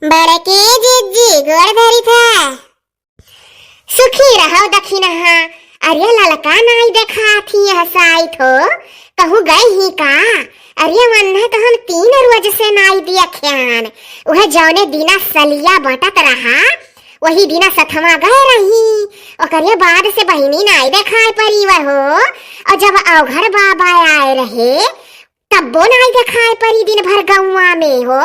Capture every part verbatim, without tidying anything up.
बड़की जिज्जी, गोड़ धरी था। सुखी रहो दखिनहा। अरे ललका नाई देखात ही हसाइत हो, कहूँ गई ही का? अरे वन्ने तो हम तीन रोज से नाई दिया ख्यान। वह जौने दिना सलिया बटत रहा, वही दिना सथमा गए रही। ओकरे बाद से बहिनी नाई देखाए परी वह हो। और जब अवघड़ बाबा आए रहे, तब्बो नाई देखाए परी दिन भर गौवा में हो।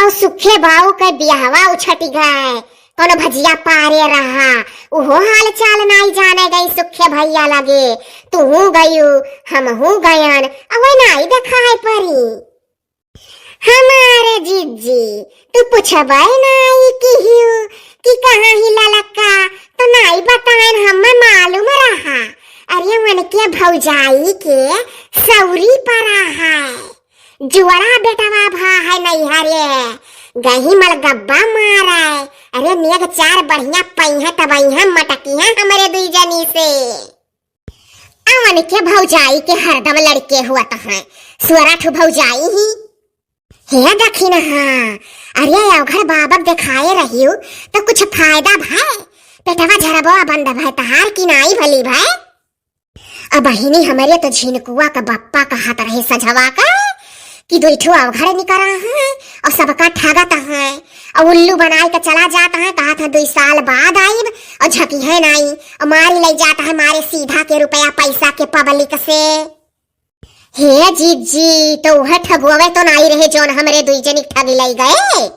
और सुखे बाऊ के बियाहवा उछटी गए, कौनो भजिया पारे रहा, उहो हाल चाल नाई जाने गई सुखे भैया लगे। तू गयू, हम हूँ गयन, अवे नाई देखाए परी। हमारे जिज्जी, तू पूछबे नाई किहियो कि कहाँ ही ललका, तो नाई बताएन, हमें मालूम रहा। अरे उनके भौजाई के सौरी परा है, जुअरा बेटवा भा है नैहरे, गही मलगब्बा मारे। अरे नेग चार बढ़िया पई है तब है मटकी है हमरे दुई जनी से। अवन के भौजाई के हरदम लड़के हुआ तो हैं, सोरा ठो भौजाई ही। हे दखिनहा, अरे अवघड़ बाबक देखाए रहियो तो कुछ फायदा भय? पेटवा झरबवा बंद भय तहार की नाई भली भय? अब बहिनी हमरे तो झिनकुआ का बप्पा कहत रहे सझवा का कि दुई ठो अवघड़ निकरा है और सबका ठगत है और उल्लू बनाए के चला जात है, कहत है दुई साल बाद आइब और झकी है नाई और मारी ले जात है मारे सीधा के रुपया पैसा के पब्लिक से। हे जिज्जी, तो वह ठगुआवे तो नाई रहे जौन हमरे दुई जनी ठगी लई गए।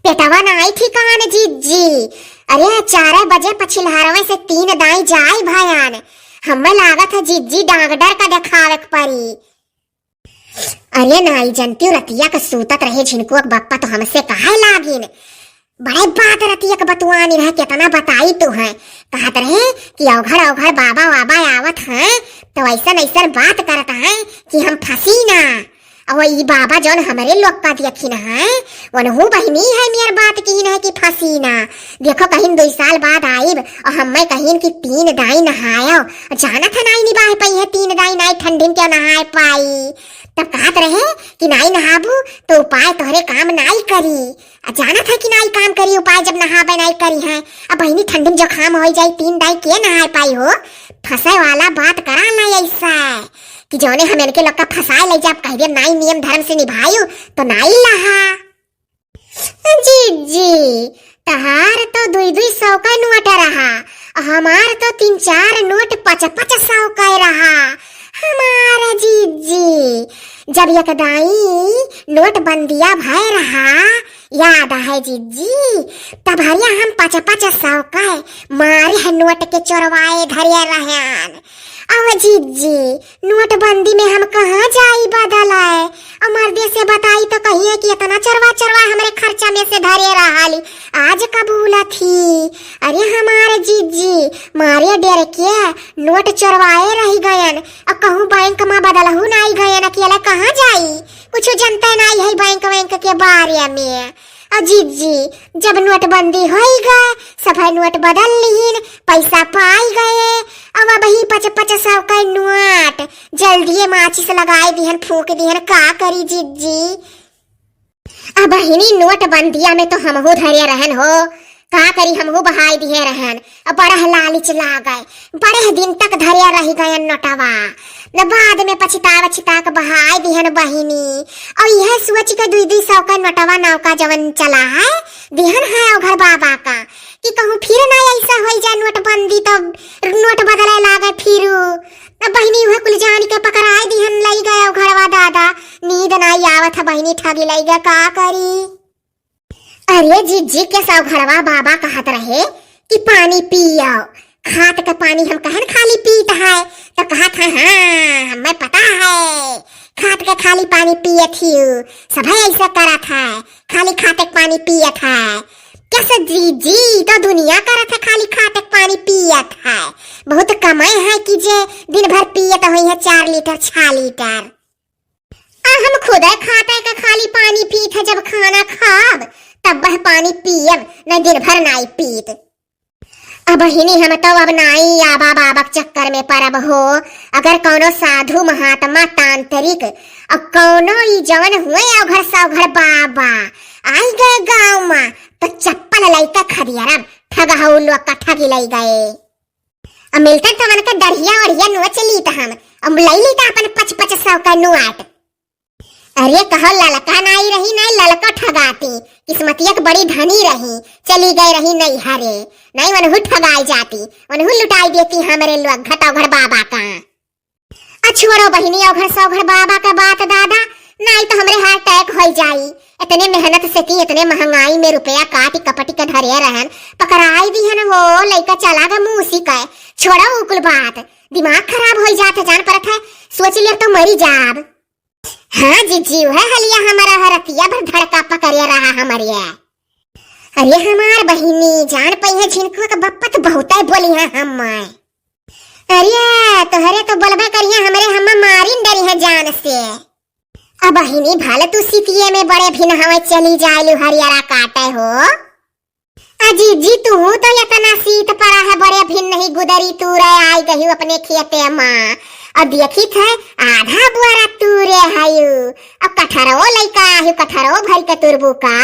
पेटवा नाई ठिकान जिज्जी। अरे चार बजे पछिलहरवे से तीन दाई जाई भयान। हमें लागत है जिज्जी डागडर का देखावे के परी। अरे नाई जनती रतिया का सूतत रहे झिनकुआ के बप्पा तो हमसे कहे लागिन। बड़े बात रतिया के बतुआनी रहे, केतना बताई तू है। कहत रहे कि अवघड़ अवघड़ बाबा वाबा आवत हैं, तो ऐसन ऐसन बात करत हैं कि हम फंसी ना। और ई बाबा जौन हमरे लोग का देखिन है, वनहु बहिनी है मेर बात किहिन है कि फंसी ना। देखो कहीं दुई साल बाद आइब और हमें कहिन कि तीन दाई नहायो, जानत है नाई निबाह पाई है, तीन दाई नाई ठंडी में क्यों नहाए पाई। तब कहत रहे कि नाई नहाबू तो उपाय तोहरे काम नाई करी। आ जानत है कि नाई काम करी उपाय जब नहाबे नाई करी है। अब बहिनी ठंडी में जुकाम हो जाई, तीन दाई के नहाए पाई हो। फंसे वाला बात करा ना ऐसा कि जौने हम इनके लोग का फंसाए ले जाब, कह देब नाई नियम धर्म से निभायू तो नाई लहा। जिज्जी, तहार तो दुई दुई सौ का नोट रहा, हमार तो तीन चार नोट पच पच सौ का रहा। हमार जिज्जी, जब एक दाई नोटबंदिया भय रहा, याद है जिज्जी, तब हरिया हम पच पच सौ का मारे है नोट के चोरवाए धरे रहन। अब जिज्जी, नोटबंदी में हम कहाँ जाई बदलाए? और मर्दे से बताई तो कहिए कि इतना चरवा चरवा हमरे खर्चा में से धरे रहाली, आज कबूलत ही। अरे हमारे जिज्जी, मारे डर के नोट चोरवाए रह गयन, और कहूँ बैंक में बदलहू नाई गयन, अकेला कहाँ जाई? कुछ जनते नाई है बैंक वैंक के बारे में। और जिज्जी, जब नोटबंदी होई गए, सभे नोट बदल लिहिन, पैसा पाई गए, अब वही पच पच सौ का नोट जल्दिए माचिस लगाए दिहन, फूंक दिहन, का करी जिज्जी? अब बहिनी नोटबंदिया में तो हमहू धरे रहन हो, का करी हमहू बहाई दिहे रहन। अब बड़ह लालच लागे, बड़ह दिन तक धरे रह गयन नोटवा, न बाद में पछिता वछिता के बहाई दिहन बहिनी। और यह सोच के दुई दुई सौ का नोटवा नौका जवन चला है, दिहन है अवघड़ बाबा का, कि कहूँ फिर ना ऐसा होई जाए नोटबंदी तो नोट बदले लागे फिरू। अब बहिनी वह कुल जान के पकड़ाई दिहन, लई गए अवघड़वा दादा, नींद नाई आवत है बहिनी, ठगी लई गए, का करी? अरे जिज्जी के सौघड़वा बाबा कहत रहे कि पानी पियो, खात के पानी हम कहन खाली पीत है, तो कहत है, "हाँ, हमें पता है, खात के खाली पानी पियत ही, सभे ऐसे करत है, खाली खाते के पानी पियत है।" कैसे जिज्जी, तो दुनिया करत है खाली खाते के पानी पियत है, बहुत कमाए है कि जे दिन भर पियत होई है चार लीटर, छह लीटर। आ हम खुदे खाते का खाली पानी पीत है, जब खाना खाब तब वह पानी पियब, न दिन भर नाई पीत। अब बहिनी हम तो अब नाई आबा बाबा के चक्कर में परब हो। अगर कौनो साधु महात्मा तांत्रिक, अब कौनो ई जवन हुए अवघड़ सौघड़ बाबा, आई गए गाँव मा, तो चप्पल लइका खदियारब, ठगहू लोग का ठगी लई गए। अब मिलतन तो उनका डढ़िया ओढ़िया नोच लीत हम, अब लई लीत अपन पच पच सौ का नोट। अरे कहो ललका नाई रही, नाई ललका ठगाती, किस्मतिया के बड़ी धनी रही, चली गई रही नैहरे, नाई वनहु ठगाई जाती, वनहु लुटाई देती हमरे लोग घटौघड़ बाबा का। आ छोड़ो बहिनी, औघड़ सौघड़ बाबा का बात दादा, नाई तो हमरे heart attack होई जाई। इतने मेहनत से की, इतने महंगाई में रुपया काटी कपटी के धरे रहन, पकड़ाई दिहन हो, लइका चला गा मूसी का। छोड़ो उ कुल बात, दिमाग खराब होई जात है, जान परत है। सोच लिया तो मरी जाब। हाँ जिज्जी, उहे हलिया हमारा हरतिया भर धड़का पकड़े रहा हमरे। अरे हमार बहिनी, जान पई है झिनकुआ का बप्पा तो बहुते बोली है हम। अरे तोहरे तो बोलबे करिया, हमरे हम मारिन डरी है जान से। अब बहिनी भल तू सितिये में बड़े भिन हवे चली जाइलू हरियरा काटे हो। आ जिज्जी तू तो इतना सीत परा है, बड़े भिन नहीं गुदरी तू रे आई गही अपने खेते मा। और देखी थे आधा बुआरा तू रे हयू। अब कठरो लइका आयु कठरो भर के तुरबू का।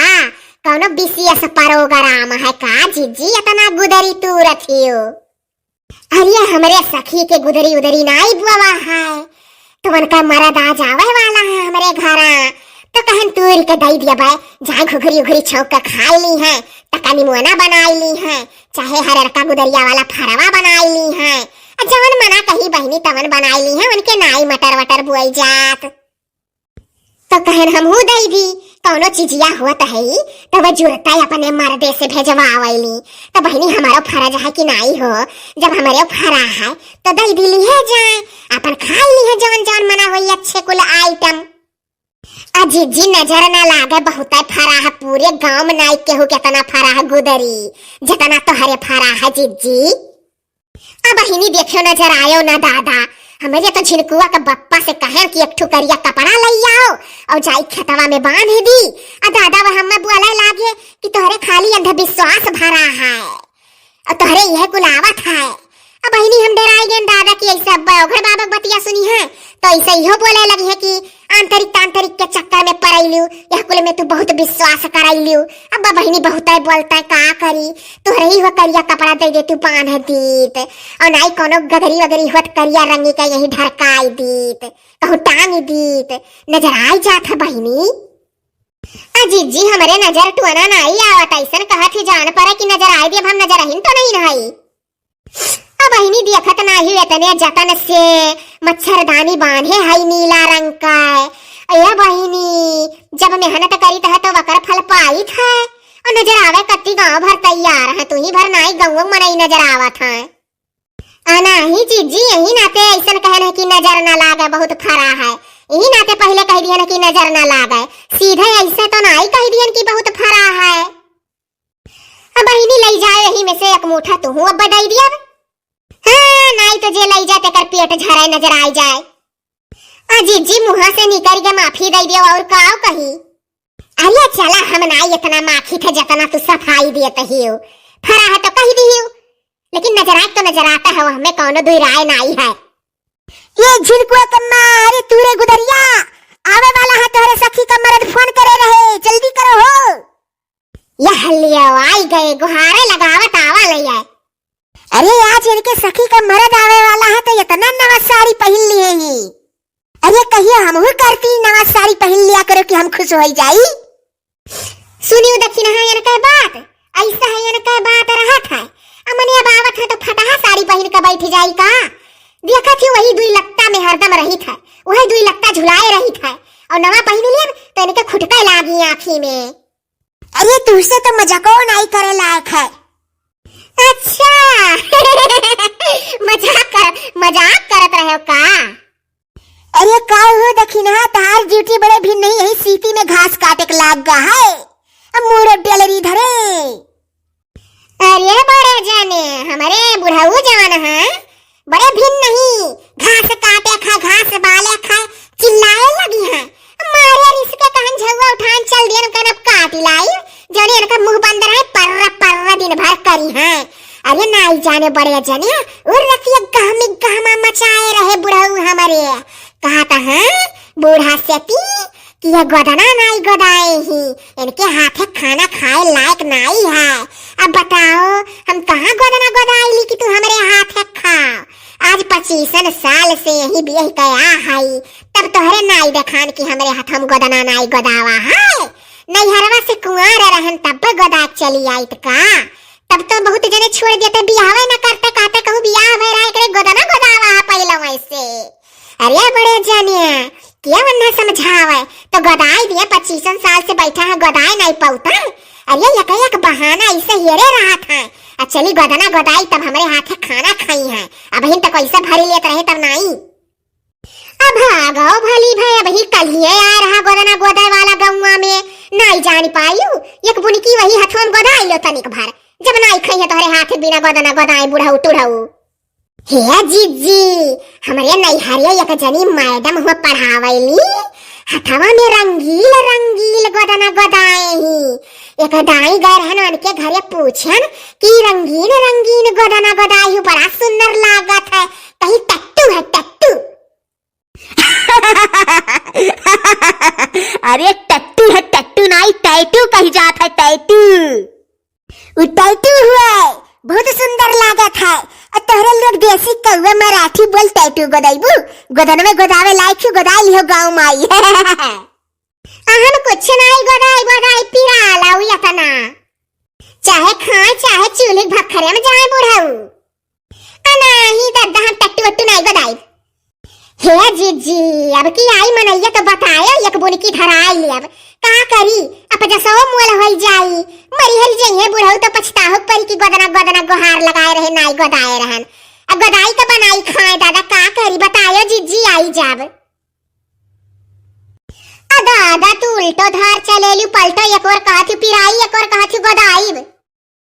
कौनो विशेष program है का जिज्जी इतना गुदरी तू रथियो? अरे हमरे सखी के गुदरी उदरी नाई बुआवा है, तो उनका मरद आ जावे वाला है हमरे घरा, तो कहन तूर के दई दिया बाय, जाए घुघरी उघरी छौंक के खाई ली है, टका निमोना बनाई ली है, चाहे हररका गुदरिया वाला फरवा बनाई ली है, आ जवन मना कही बहिनी तवन बनाई ली है, उनके नाई मटर वटर बुआई जात। तो कहन हमहू दई दी, कौनो चीजिया होत है, तो वह जुरता अपने मर्दे से भेजवावैली। तो बहिनी हमारो फर्ज है कि नाई हो, जब हमरे फरा है, तो दई दी लिहे जाए, अपन खाई लिहे जवन जवन मना होई अच्छे कुल item। आ जिज्जी नजर ना लागे, बहुते फरा है, पूरे गांव में नाई केहू केतना फरा है गुदरी, जितना तोहरे फरा है जिज्जी। अब बहिनी देखियो नजर आयो ना दादा, हमरे तो झिनकुआ के बप्पा से कहे कि एक ठो करिया कपड़ा लई आओ और जाई खेतवा में बांध दी। आ दादा वह हमें बोले लागे कि तोहरे खाली अंधविश्वास भरा है और तोहरे यह कुल आवत है। अब बहिनी हम डराई गए दादा कि ऐसे अब्बा ओघर बाबा के बतिया सुनी है तो ऐसे इहो बोले लगी है कि आंतरिक तांतरिक के चक्कर में पड़ैलू, यह कुल में तू बहुत विश्वास करैलू। अब बहिनी बहुते बोलता है, का करी, तोहरे ही हो करिया कपड़ा दे दे तू बांध दीत, और नाई कोनो गदरी वगरी होत करिया रंगी का यही ढरकाई दीत, कहूँ टांग दीत, नजर आई जात है बहिनी। आ जिज्जी हमरे नजर टुअना नाई आवत, ऐसन कहत ही जान पड़े कि नजर आई दे, अब हम नजर अहिन तो नहीं नहाई। अब बहिनी देखत नाही इतने जतन से मच्छरदानी बांधे है नीला रंग का। ए बहिनी, जब मेहनत करीत है तो वकर फल पाइत है। और नजर आवे कत्ती गांव भर तैयार है, तू ही भर नाई गाँव मनई नजर आवत है। आ नाही जिज्जी, यही नाते ऐसन कहन है कि नजर ना लागे, बहुत फरा है। यही नाते पहले कह दिहन कि नजर ना लागे, सीधे ऐसे तो नाई कह दिहन कि बहुत फरा है। अब बहिनी लई जाए यही में से एक मुठा तुहू अब दई दियब। हाँ, नाई तो जे लई जाए तेकर पेट झराए नजर आई जाए। आ जिज्जी मुँहा से निकल के माफी दई दियो और का कही। अरे चला हम नाई इतना माखी थे जितना तू सफाई देत हियो। फरा है तो कही दियो, लेकिन नजर आए तो नजर आता है, हमें कौनो दुई राय नाई है। ये झिनकुआ के माँ, अरे तू रे गुदरिया, आवे वाला है तोहरे सखी का मरद फोन करे रहे, जल्दी करो हो। यह लियो आई गए, गुहारे लगावत आवा ले आए। अरे आज इनके सखी का मरद आवे वाला है तो इतना नवा साड़ी पहन लिए ही। अरे कहियो हमहू करती नवा साड़ी पहन लिया करो कि हम खुश होई जाई। सुनियो दखिनहा इनके बात, ऐसा है इनके बात रहत है। अमने अब आवत है तो फटहा साड़ी पहन के बैठ जाई का? देखत ही वही दुई लत्ता में हरदम रहित है, वही दुई लत्ता झुलाए रहित है, और नवा पहन लियन तो इनके खुटके लागी आँखी में। अरे तुझसे तो मजाको नाई करे लायक है। अच्छा मजाक कर, मजाक करत रहे हो का? अरे का हो दखिनहा, तार ड्यूटी बड़े भी नहीं, यही सीती में घास काटे के लाग गा है। अब मूड़ो डेलरी धरे। अरे बड़े जने, हमरे बुढ़ऊ जवन है, बड़े भिन नहीं, घास काटे खा, घास बाले खा, चिल्लाए लगी है। मारे रिस के कहन झउआ उठान चल दियन, कहन अब काट लाई, जने इनका मुंह बंद रहे, पर्र पर्र दिन भर करी है। अरे नाई जाने बड़े जने, उर रतिया गहमी गहमा मचाए रहे बुढ़ऊ हमरे। कहत है, बूढ़ा सेती, कि यह गोदना नाई गोदाए ही, इनके हाथे खाना खाए लायक नाई है। अब बताओ, हम कहाँ गोदना गोदाइली कि तू हमरे हाथे खाओ? आज पच्चीसन साल से यही बियह कया हई, तब तोहरे नाई देखान कि हमरे हाथ हम गोदना नाई गोदावा है। नैहरवा से कुंवार रहन तब गोदा चली आइत का? तब तो बहुत जने छोड़ देते, बियाहवे न करते, कहते कहूँ बियाह भय रहा, एकरे गोदना गोदावा है पहले वैसे। अरे बड़े जानिया, के वन्ना समझावे, तो गोदाई दिए, पच्चीसन साल से बैठा है, गोदाई नहीं पौता। अरे एक एक बहाना ऐसे हेरे रहा था, आ चली गोदना गोदाई, तब हमरे हाथे खाना खाई है। अबहिन तो कैसे भरी लेत रहे तब नाई। अब भागो भली भाई, अबही कलिए आ रहा गोदना गोदाई वाला गौवा में, नाई जानी पायू, एक बुनकी वही हथवा में गोदाई लो तनिक भर, जब नाई खाई है तोहरे हाथे बिना गोदना गोदाई बुढ़ऊ टुढ़ऊ। हे जिज्जी, हमरे नैहरिया एक जनी मैडम हुआ पढ़ावैली, हथवा में रंगील रंगील गोदना गोदाए ही। एक दाई गए रहन उनके घरे पूछन कि रंगीन रंगीन गोदना गोदाए ही, बड़ा सुंदर लागत है, कहीं टट्टू है टट्टू? अरे टट्टू है टट्टू नाई, टैटू कही जात है टैटू। उ टैटू हुए, बहुत सुंदर लागत है। और तोहरे लोग देसी कौआ मराठी बोल टैटू गोदाइबू, गोदन में गोदावे लायक ही गोदाई लिहो गाँव माई। अहम कुछ नाई गोदाई गोदाई पिराला उ यतना। चाहे खाए चाहे चूल्ही भखरे में जाए बुढ़ऊ। अनाही दद्दा हम टट्टू वट्टू नाई गोदाई। हे जिज्जी, अब की आई मनैया तो बतायो, एक बुनकी धराई लेब। का करी, अब जसो मोल होई जाई, मरी हरी जइहे बुढ़ऊ तो पछताहो परी कि गोदना गोदना गोहार लगाए रहे, नाई गोदाए रहन। अब गोदाई का बनाई खाए दादा, का करी बतायो जिज्जी, आई जाब। अदा अदा तू उल्टो धार चलेलू पलटो, एक ओर कहत हूँ पिराई, एक ओर